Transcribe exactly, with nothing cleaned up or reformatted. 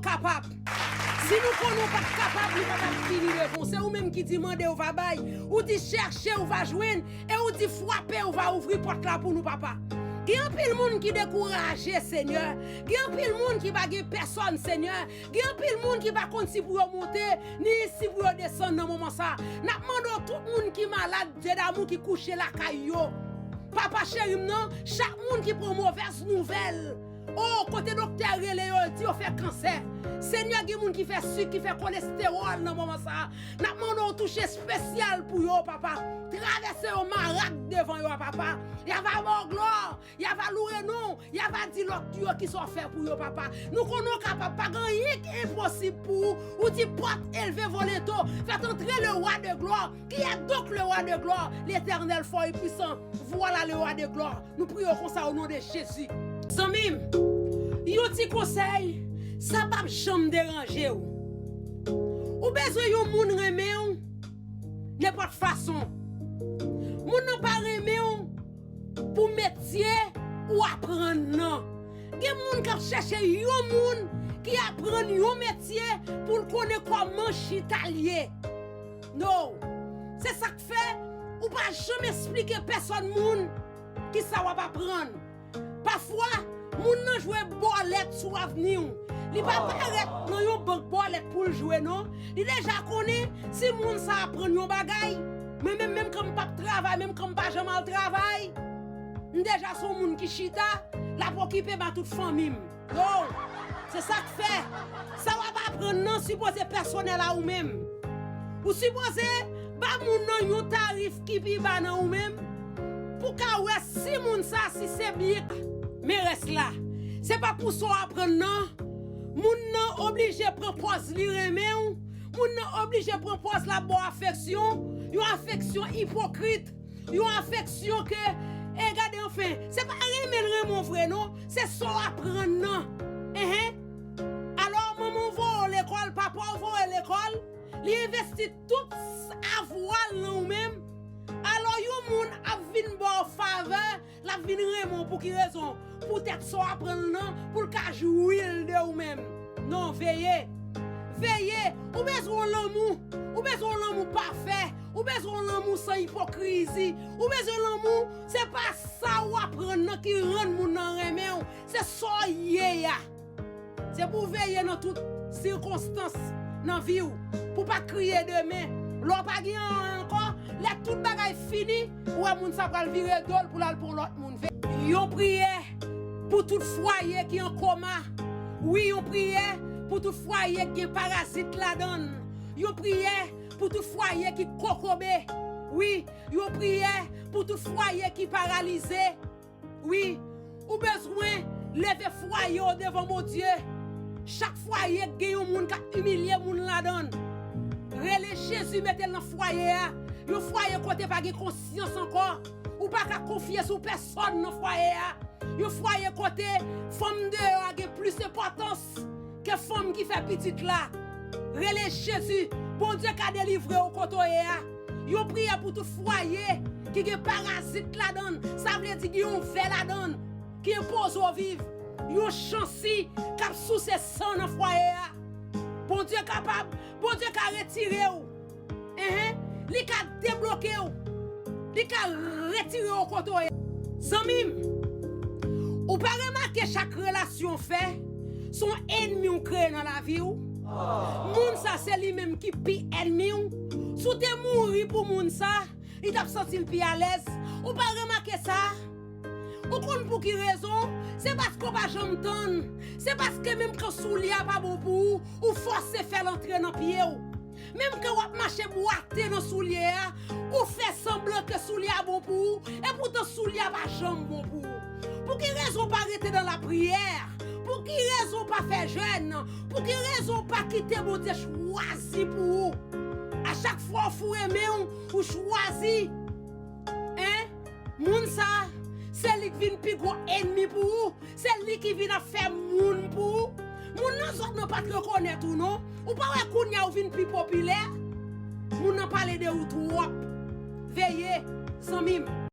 kapab. Si nou konnen w pa t kapab, li pa t ap vini devan w. Se ou menm ki di mande, ou va bay. Ou di chèche, ou va jwenn. E ou di frape, ou va ouvri pòt la pou nou, papa. Gen anpil moun ki dekouraje, Senyè. Gen anpil moun ki pa gen pèsòn, Senyè. Gen anpil moun ki pa konn si pou yo monte, ni si pou yo desann nan moman sa. N ap mande w, tout moun ki malad, Dye damou, ki kouche lakay yo. Papa cheri m nan, chak moun ki pran movèz nouvèl, o, kote doktè rele yo, di yo fè kansè. Senyè, gen moun ki fè sik, ki fè kolestewòl nan moman sa. N ap mande w touche espesyal pou yo, papa. Travèse yo marak devan yo a, papa. Y a va ba w glwa, y a va loure non w, y a va di lòt yo kisa w fè pou yo, papa. Nou konnen w kapab, pa gen anyen ki enposib pou ou. Ou di pòt elve volento, fèt antre le roi de gloire. Qui est donc le roi de gloire? L'Éternel fort et puissant. Voilà le roi de gloire. Nou priye w konsa o non de Jezi. Zanmi m, yon ti konsèy, sa p ap janm deranje w. Ou bezwen yon moun renmen w nenpòt fason. Moun nan pa renmen w pou metye ou aprann nan. Gen moun k ap chèche yon moun ki aprann yon metye pou l konnen kòman chita l ye. No. Se sa k fè ou pa janm esplike pèsòn moun kisa w ap aprann. Pafwa, moun nan jwe bòlèt sou avni w. Li pa parèt nan yon bank bòlèt pou l jwe, non. Li deja konnen si moun sa aprann yon bagay, mwen menm, menm kan m p ap travay, menm kan m pa janm al travay, m deja se yon moun ki chita, l ap okipe m a tout fanmi m. Yo, se sa k fè, sa w ap aprann nan sipoze pèsonèl a ou menm. Ou sipoze ba moun nan yon tarif ki pi ba nan ou menm, pou ka wè si moun sa, si se byen k men rès la. Se pa pou sa w aprann nan, moun nan oblije pran pòz li renmen w, moun nan oblije pran pòz l ap ba w afeksyon, yon afeksyon ipokrit, yon afeksyon ke, e gade, anfen, se pa renmen l renmen w vre, non, se sa w aprann nan. Enhen. Alò, manman w voye w lekòl, papa w voye w lekòl, li envesti tout avwa l nan ou menm. Alò, yon moun ap vin ba w favè, l ap vin renmen w pou ki rezon? Poutèt sa w aprann l nan, pou l ka jwi l de ou menm. Non, veye. Veye. Ou bezwen yon lanmou. Ou bezwen yon lanmou pafè. Ou bezwen yon lanmou san ipokrizi. Ou bezwen lanmou, se pa sa w aprann nan ki rann moun nan renmen w. Se sa w ye a. Se pou w veye nan tout sikonstans nan vi w, pou w pa kriye demen. Lè w pa gen anyen ankò, lè tout bagay fini, ou wè moun sa pral vire do l pou l al pran lòt moun. Ve-, yon priyè pou tout fwaye ki an koma. Wi, yon priyè pou tout fwaye ki gen parazit ladan l. Yon priyè pou tout fwaye ki kokobe. Wi, yon priyè pou tout fwaye ki paralize. Wi, ou bezwen leve fwaye w devan Bondye. Chak fwaye k gen yon moun k ap imilye moun ladan l. Rele Jezi, mete l nan fwaye a. Yon fwaye kote pa gen konsyans ankò. Ou pa ka konfye sou pèsòn nan fwaye a. Yon fwaye kote fanm deyò a gen plis enpòtans ke fanm ki fè pitit la. Rele Jezi, Bondye ka delivre w kote w ye a. Yon priyè pou tout fwaye ki gen parazit ladan l, sa vle di gen yon vè ladan l, ki enpoze w viv. Yon chansi k ap souse san nan fwaye a. Bondye kapab, Bondye ka retire w. Enhen, li ka debloke w. Li ka retire w kote w ye. Zanmi m, ou pa remake chak relasyon w fè, se yon ènmi w kreye nan lavi w. Moun sa se li menm ki pi ènmi w. Si w te mouri pou moun sa, li t ap santi l pi alèz. Ou pa remake sa? Ou konn pou ki rezon? Se paske w pa janm tann. Se paske menm kan soulye a pa bon pou ou, ou fòse fè l antre nan pye w. Menm kan w ap mache bwate nan soulye a, ou fè sanblan ke soulye a bon pou ou, epoutan soulye a pa janm bon pou ou. Pou ki rezon w pa rete nan lapriyè? Pou ki rezon w pa fè jèn? Pou ki rezon w pa kite Bondye chwazi pou ou? A chak fwa w foure men w, ou chwazi, en, moun sa, se li k vin pi gwo ènmi pou ou. Se li ki vin ap fè moun pou ou. Moun nan zòt nan pa t rekonèt ou non. Ou pa wè kounye a ou vin pi popilè? Moun nan pale de ou twòp. Veye, zanmi m.